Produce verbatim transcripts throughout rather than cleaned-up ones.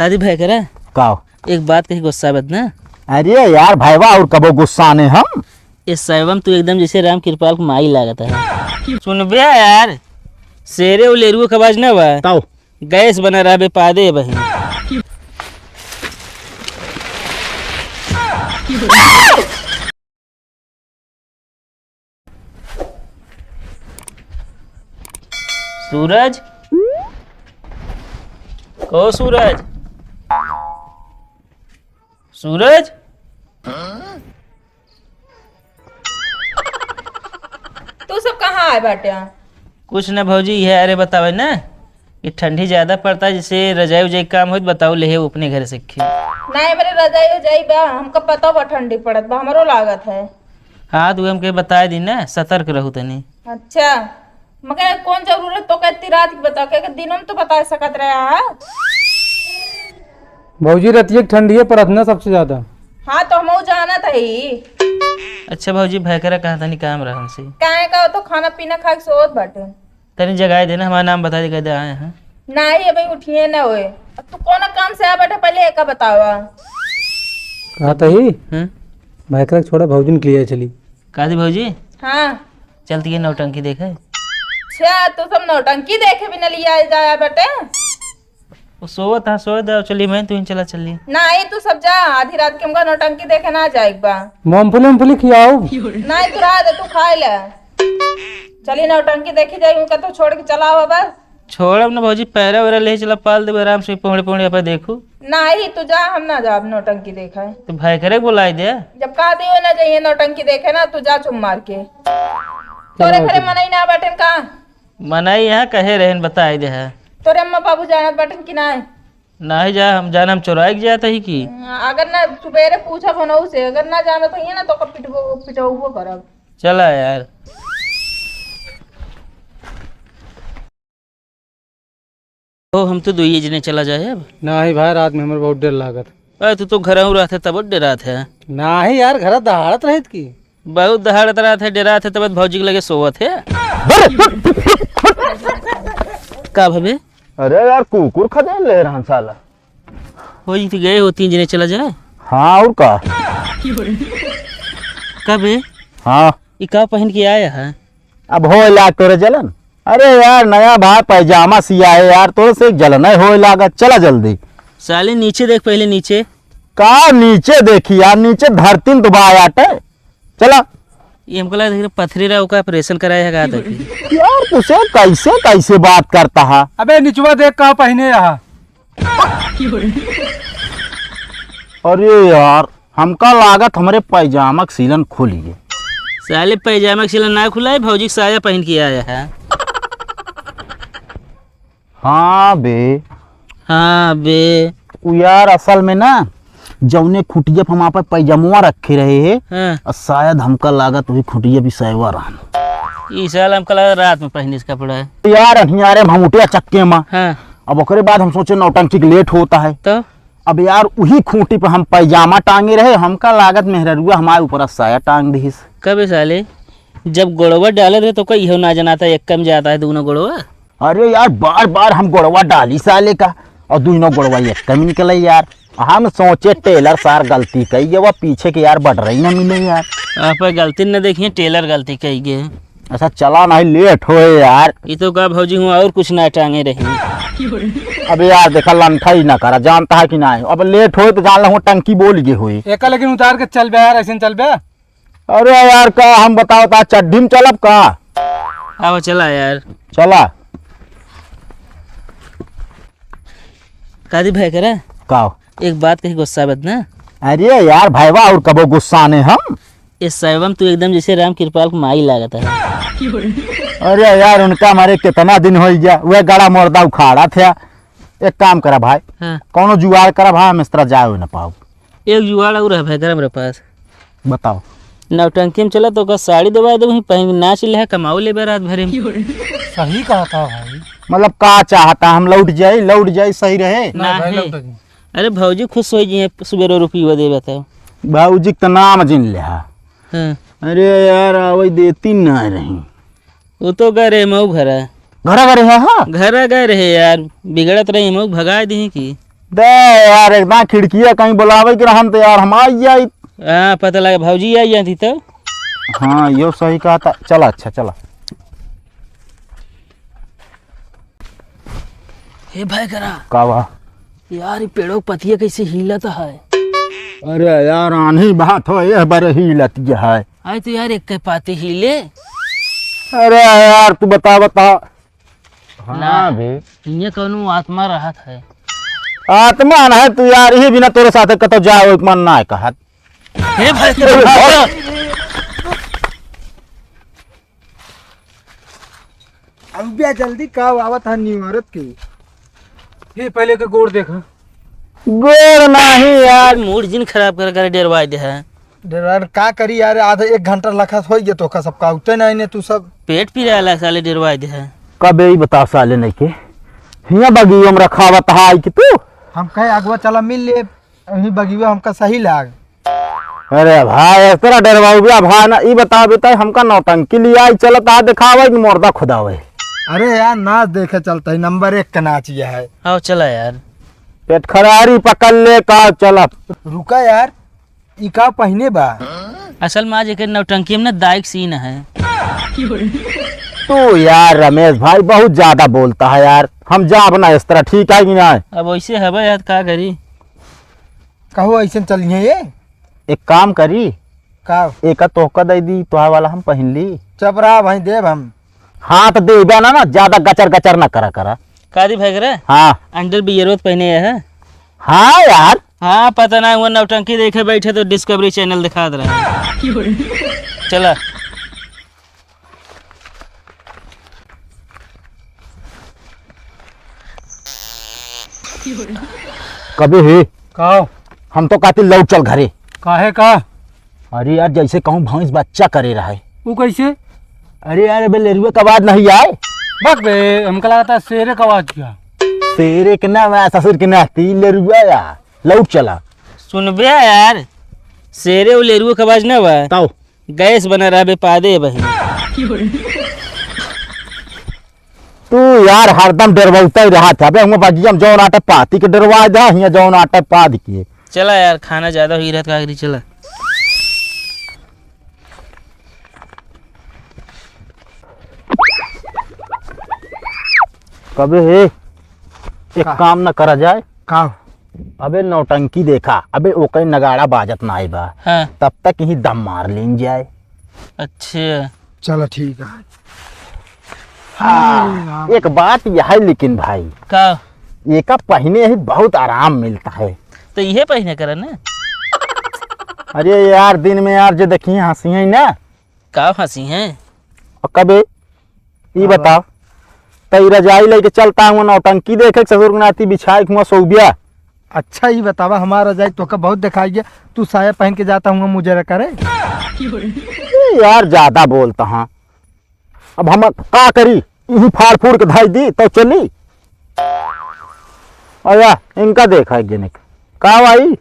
दादी भय करा। का हो? एक बात कही, गुस्सा मत ना। अरे यार भयवा, और कबो गुस्सा ने हम। इस साइबम तू एकदम जैसे राम कृपाल की माई लागत है। सुनबे यार, शेरे उलेरुओ के आवाज ना बा। ताओ। गैस बना रहा बे पादे बहिन। सूरज, ओ सूरज, सूरज। तू सब कहाँ आए बाटे? कुछ न भौजी, यह अरे बतावे ना कि ठंडी ज्यादा पड़ता है, जैसे रजाई उजाई काम होत बताओ, ले हे अपने घर से खी। नहीं, मेरे रजाई उजाई बा, हमका पता बा ठंडी पड़त बा, हमरो लागत है। हाँ, तू हमके बताए दी ना, सतर्क रहू तनी। अच्छा, मगर कौन जरूरत तो कहती रात की बताओ, क्या दिनों में तो बता सकत रहे हा? भौजी, रतिया के ठंडिये पड़त ना सबसे ज्यादा। हाँ, तो हमहू जानत हई। अच्छा भौजी, भयकरा कहाँ तनी काम रहा हमसे। काहे का, तो खाना पीना खा के सोवत बाटे। तनी जगाए देना, हमारा नाम बता दे, कह दे आए हैं। नाही, अबे उठिए ना होए। अब तू कौन काम से आ बैठे, पहले एका बतावा। कहा तही? हम्म? भयकरा छोड़ा, भौजी निकली आए चली। कहा थी भौजी? हाँ। चलती है नौटंकी देखे। अच्छा, तू सब नौटंकी देखे बिना लिया जाया बेटे? वो सोवत है, सोए दे, चली मैं, तू ही चला चली। नाही, तू सब जा, आधी रात के हमका नौटंकी देखे ना जाए बा। मूंगफली, मूंगफली खियाओ। नाही, तू रहा दे, तू खाए ले। चली नौटंकी देखी जाए, उनका तो छोड़ के चला आवा बस। छोड़ब ना भौजी, पैरा वैरा ले चला, पाल देबे आराम से, पौड़े पौड़े अपन देखू। नाही, तू जा, हम ना जाब नौटंकी देखे। तो भयकरे के बुलाई दे। जब कहा दियो ना जाइए नौटंकी देखे ना, तू जा चुप मार के। तोरे घरे मनई ना बैठन का? मनई यहाँ कहे रहन, बताई दे है। तोरे अम्मा बाबू जानत बाटन कि नाय? नाही जा, हम जाने हम चोराई के जात ही कि। अगर ना सुबेरे पूछब होनऊ से, अगर ना जानत होइए ना तो ओकर पिटबो, पिटउबो करब। चला यार। ओ, हम तो दुइये जने चला जाए अब। नाही भाई, रात में हमरे बहुत डर लागत। अरे तू तो घरहू रहत है तब डरात है। नाही यार, घर दहाड़त रहित की। बहुत दहाड़त रहत है, डेरात है, तब भौजी के लगे सोवत है। का भवे? अरे यार, कुकुर खदेड़ ले रहन साला। हो जी, तो गए हो तीन जने, चला जाए। हाँ, और का? का बे? हाँ। ई का पहन के आया है? अब हो लाग तोरे जलन। अरे यार, नया भाई पैजामा सिया है यार, तोरे से एक जलन है, हो लागत, चला जल्दी। साले नीचे देख पहले, नीचे। का नीचे देखी यार, नीचे धरती में दुबाय आटे। चला। ये हमको लगा देख रहे पथरी रहा, ओका ऑपरेशन कराया है, कहा था कि। यार, तुसे कैसे, कैसे बात करता है? अबे, निचवा देख, का पहिने रहा। अरे यार, हमका लागत हमरे पैजामा के सीलन खुल गए। साले, पैजामा के सीलन ना खुला है, भौजी के साया पहन के आया है। हाँ बे। हाँ बे। उ यार, असल में ना, जौने खुटिया पे हम आपन पैजमवा रखे रहे हैं, हाँ। और शायद हमका लागत वही खुटिया पे सैवा रहन। ई साल हमका लागत रात में पहने से कपड़ा है। यार, अनियारे में हम उठे चक्के में। हाँ। अब ओकरे बाद हम सोचे नौटंकी के लेट होता है। तो? अब यार, उही खूंटी पे हम पैजामा टांगे रहे, हमका लागत मेहररुआ हमारे ऊपर साया टांग दिहिस। कबे साले, जब गोड़वा डालत रहे तो का इहो ना जनाता, एक कम जाता है दोनों गोड़वा। अरे यार, बार बार हम गोड़वा डाली साले का, और दोनों गोड़वा एक कम निकले यार। हम सोचे टेलर सार गलती कई गवा, पीछे के यार बटरई ना मिले यार। आप गलती न देखिए, टेलर गलती कई गए। अच्छा चला नहीं, लेट होए यार। ई तो का भौजी हुआ और कुछ ना टांगे रही। अबे यार देखा, लंठा ही ना करा, जानता है कि नहीं? अब लेट होए तो जान ला, टंकी बोल गए होए। एका लेकिन उतार के चल बे यार, ऐसे न चल बे। अरे यार, का हम बताओ ता, चड्ढी में चलब का? आवा, चला यार। चला। कादी भाई करा? का? एक बात कही, गुस्सा मत ना। अरे यार भाईवा, और कबो गुस्सा ने हम। इस साइबम तू एकदम जैसे राम कृपाल की माई लागत है। अरे यार, उनका मारे कितना दिन हो गया, वह गड़ा मुर्दा उखाड़ा था। एक काम करा भाई, हाँ। कौनो जुगाड़ करा भाई, हम इस तरह जाए ना पाओ। एक जुगाड़ और है भाई, करा मेरे पास। बताओ। नौटंकी में चला तो ओकर साड़ी देवा दे, वहीं पहन के नाच ले, कमाओ ले बे रात भरे में। सही कहा था भाई। मतलब का चाहता, हम लौट जाई, लौट जाई, सही रहे? ना भाई, नहीं। लौट जाई। अरे भौजी खुश हो जी, सुबेरो रुपये देवे तो। भौजी के तो नाम जिन ले हा। हाँ। अरे यार, आवे देती ना रही। वो तो गए रहे मऊ घरा। घरा गए रहे, हाँ? घरा गए रहे यार, बिगड़त रही मऊ, भगाए दी की। दे यार, एकदम खिड़किया कहीं बुलावे के रहन तो यार हम आई जाई। हाँ, पता लगा भौजी आई जाती तो। हाँ, यो सही कहा था। चला, अच्छा, चला। हे भाई करा। का बा? यार, ई पेड़ों के पतिया कैसे हिलत है? अरे यार, आन्ही बात हो, ये बरे हिलत है। आए तो यार, एक के पाती हिले। अरे यार, तू बता, बता। हाँ ना, बे। इन्हें कौनो आत्मा रहत है। आत्मा ना है तू यार, ये बिना तोरे साथे कतो जाओ एक मन ना है कहत। हे भाई, अरे भाई। अब बे जल्दी का आवत है न्यू औरत के। ये पहले के गोड़ देखा। गोड़ नाही यार, मूड जिन खराब कर कर डेरवाई दे है। डेरार का करी यार, आधा एक घंटा लखत होई गया तो का सब का उठे नहीं ने तू सब। पेट पिराला साले डेरवाई दे है। कबे ही बता साले नहीं के। हिया बगियो में रखावत है कि तू। हम कहे अगवा चला मिल ले, वही बगियो हमका सही लाग। अरे भाई, इस तरह डरवाऊ बे भाई ना, ई बताओ बेटा, हमका नौटंकी लिया आई चलत आ दिखावे कि मुर्दा खुदावे? अरे यार, नाच देखे चलते ही, नंबर एक का नाच ये है। आओ चला यार। पेट खरारी पकड़ ले का चलत। रुका यार, ई का पहिने बा? असल में आज एक नौटंकी में ना दायक सीन है। तू यार रमेश भाई बहुत ज्यादा बोलता है यार, हम जाब ना इस तरह, ठीक है कि ना? अब वैसे हवे यार, का करी? कहो ऐसे चलिए ये। एक काम करी। का? एका तोहका दे दी, तोहार वाला हम पहिन ली। चुप रहा भाई, देब हम। हाँ तो देबे ना, ना ज्यादा गचर गचर ना करा करा। का दी भाई रे? हाँ। अंडर बियरो तो पहने है। हाँ यार। हाँ, पता ना, वो नौटंकी देखे बैठे तो डिस्कवरी चैनल दिखा दे रहा है। चला। कबे हे? का? हम तो कहते लौट चल घरे। काहे का? अरे यार, जैसे कहूँ भैंस बच्चा करे रहे। वो कैसे? अरे यार, अबे लेरुआ का आवाज नहीं आए। बक बे, हमका लगता है शेरे का आवाज क्या? शेरे के ना, मैं ससुर के ना, ती लेरुआ या। लौट चला। सुनबे यार, शेरे उ लेरुआ का आवाज ना बा। ताओ। गैस बना रहबे पादे बहिन। तू यार हरदम डरवौते रहत हबे, हुआं बगिया में जौन आटे पाती के डरवा दे, हियां जौन आटे पाद के। चला यार, खाना ज्यादा हुई रहत का करी, चला। कबे हे, एक का? काम न करा जाए। का? अबे नौटंकी देखा, अबे ओकई नगाड़ा बाजत नाई बा। हाँ। तब तक ही दम मार लीन जाए। अच्छा। चलो ठीक है। हाँ, एक बात यह है लेकिन भाई। का? एका पहिने ही बहुत आराम मिलता है। तो इहे पहिने करे ना। अरे यार, दिन में यार जो देखी हँसी है ना। का हँसी है? और कबे ई हाँ। बताओ, त ई रजाई लेके चलता हूँ नौटंकी देखे, ससुर के नाती बिछाए हुआ सौबिया। अच्छा, ई बतावा, हमार रजाई तोका बहुत दिखाई गया, तू साया पहन के जाता हूँ मुजरा करे। ए यार, ज्यादा बोलता हाँ। अब हम का करी, यही फाड़ फूड़ के धाई दी तो चली। अया, इनका देखा एक जने का। का भाई?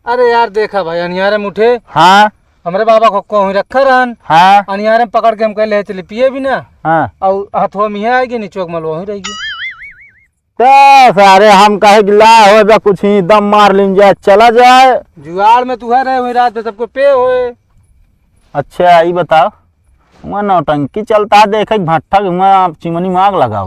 अरे यार, देखा भाई, अनियारे में उठे। हाँ। हमरे बाबा को कहूँ रखा रहन। हाँ। अनियारे में पकड़ के हम कहले चली पिए भी ना। हाँ। और हथवा में है आएगी, नीचे मल वहीं रहेगी। तो सारे हम कहे कि ला हो बा कुछ ही दम मार लीन जाए, चला जाए। जुआड़ में तू है रहे, वहीं रात में सबको पे होए। अच्छा, ई बताओ, हुआं नौटंकी चलता है, देखे भट्ठा के हुआं आप चिमनी में आग लगाओ।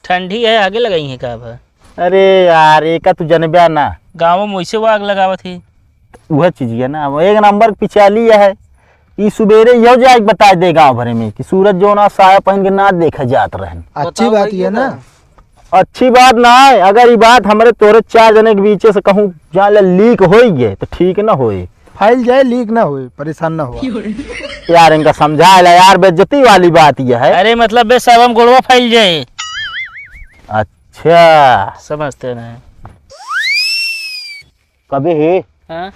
ठंडी है, आगे लगाई है का भा? अरे यार, एका तू जनब्या ना। गाँव में वैसे वो आग लगावत है। वह चीज है ना, वो एक नंबर पिचाली है। ई सुबेरे इहो जाए के बताए दे गाँव भरे में कि सूरज जो ना साया पहन के ना देखे जात रहन। अच्छी बताओ बात भाई, ये ये ना। ना। अच्छी बात ना है, अगर ई बात हमरे तोरे चार जने के बीचे से कहूँ जान ले लीक होई गए तो ठीक ना होए। फैल जाए, लीक ना होए, परेशान ना हो। यार इनका समझाए ला यार, बेइज्जती वाली बात यह है। अरे मतलब बे सब हम गोड़वा फैल जाए। अच्छा। समझते नहीं। कबे हे? हाँ?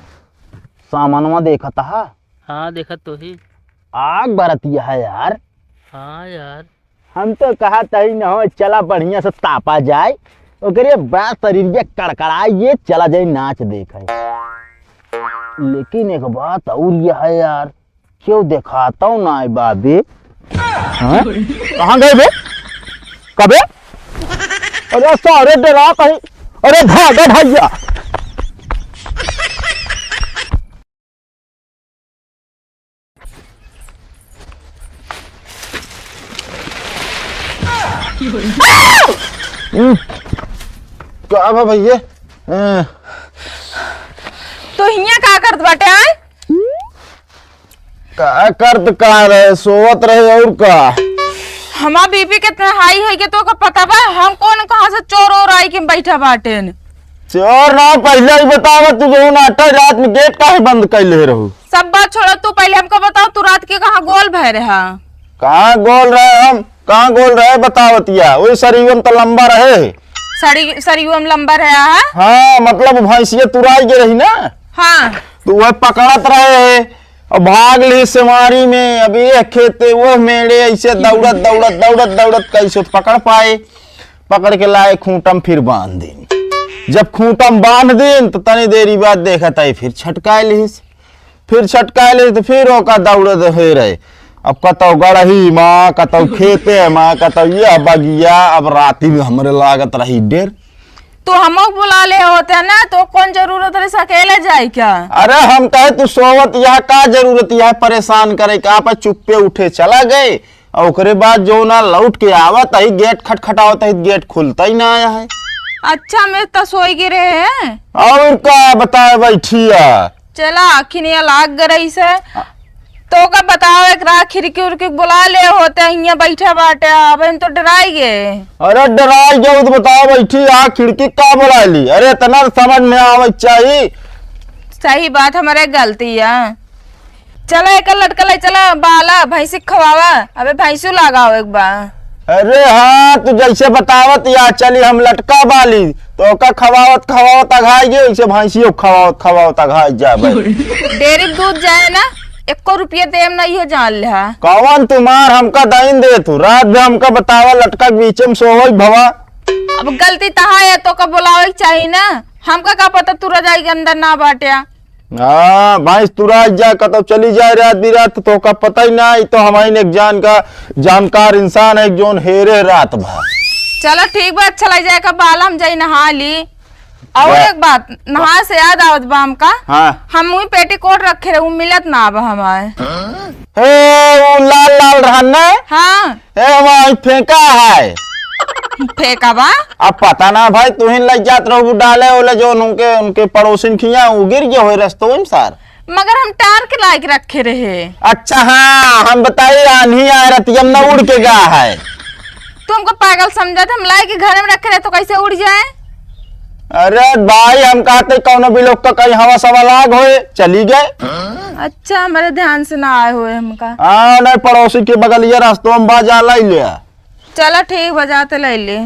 सामानवा देखत हा? हाँ, देखत तो ही। आग बरतिया है यार। हाँ यार। हम तो कहत ही न हो, चला बढ़िया से तापा जाए, ओकरे बाद शरीर के कड़कड़ाए, ये चला जाए नाच देखे। लेकिन एक बात और यह है यार, क्यों देखाता हूँ ना बाबे? हाँ? कहाँ गए बे? कबे? अरे सारे डरा कहीं। अरे भागा भैया। हम्म, का बा भैया? अ, तू हियां का करत बाटे, आय? का करत का रहे, सोवत रहे और का। हमार बीपी कितना हाई होई के तोका पता बा? हम कौन कहाँ से चोर ओर आई के बैठा बाटेन? चोर ना, पहले ही बतावा, तू जो नाटक रात में गेट काहे बंद कैले रहू? सब बात छोड़ा, तू पहले हमको बताओ, तू रात के कहाँ गोल भय रहा? कहाँ गोल रहे हम? कहाँ गोल रहे बतावतिया? वही सरियम तो लंबा रहे। सरी-, सरियम लंबा रहे, हाँ? हाँ, मतलब भैंसिया तुराई के रही ना। हाँ। तो वह पकड़त रहे, अब भाग ली सेवारी में, अब ये खेते, वो मेड़े, ऐसे दौड़त, दौड़त, दौड़त, दौड़त, कैसे तो पकड़ पाए। पकड़ के लाए खूंटम, फिर बांध दिन। जब खूंटम बांध दिन, तो तनी देरी बाद देखत है, फिर छटकाए लिहिस। फिर छटकाए लिहिस, तो फिर ओका दौड़त हे रहे। अब कतौ गड़ही मा, कतौ खेते मा, कतौ ये बगिया। अब राती में हमरे लागत रही डेर। तो हमको बुला ले होते ना, तो कौन जरूरत रही अकेले जाए क्या? अरे हम कहे तू सोवत, यह का जरूरत, यह परेशान करे का? आप चुप्पे उठे चला गए, और ओकरे बाद जो ना लौट के आवत ही, गेट खटखटावत ही, गेट खुलता ही ना आया है। अच्छा, मैं तो सोई गिरे है। और का बताए बैठिया। चला, आखिन ये लाग गरई से। तो का बताओ, एक रात खिड़की उड़की बुला ले होते, हियां बैठा बाटे, अब हम तो डराई गए। अरे डराई गए, तो बताओ बैठी, आ खिड़की का बुला ली? अरे इतना तो समझ में आवे चाहिए। सही बात, हमारे गलती है। चला, एक लटका ले चला, बाला, भैंसी खवावा। अबे भैंसू लगाओ एक बार। अरे हाँ, तू जैसे बतावत या चली हम लटका बाली, तो ओका खवावत खवावत अघाई गई, वैसे भैंसियों खवावत खवावत अघाई जाबे। डेयरी दूध जाए ना, एको रुपया देम नहीं हो जान ले हा। कौन तुम्हार हमका दाइन दे तू, रात में हमका बतावा लटका के बीच में सोवई भवा। अब गलती तहा है तो का बुलावे के चाहिए ना, हमका का पता तू रजाई के अंदर ना बाट्या। हाँ, भैंस तुराई जाए, कतौ चली जाए रात बिरात, तो का पता ही ना। ई तो हमारी एक जान का जानकार इंसान है, जोन हेरे रात भर। चलो ठीक बा, अच्छा लग जाए का बाल, हम जाई नहा ली। और वाह। एक बात, नहा से याद आवत बा हमका। हाँ। हम वही पेटीकोट रखे रहे, उ मिलत ना बा हमारे। हे, वो लाल लाल रहन ना? हाँ। ए, वहाँ फेंका है। फेंका बा? अब पता ना भाई, तू ही लग जात रहू डाले ओले, जो उनके, उनके पड़ोसिन खिया, वो गिर गए हुए रस्तों में सार। मगर हम टार के लायक रखे रहे। अच्छा हाँ, हम बताई, आन्ही आए रतियम ना उड़ के गा है। तू हमको पागल समझत, हम लाए के घर में रखे रहे तो कैसे उड़ जाए? अरे भाई, हम कहते कौनो भी लोग का कहीं हवा सवा लाग होए, चली गए। अच्छा, हमारे ध्यान से ना आए हुए हमका। हाँ, नहीं, पड़ोसी के बगलिया रास्तों में बाजा लाई ले। चलो ठीक, बजाते लाई ले।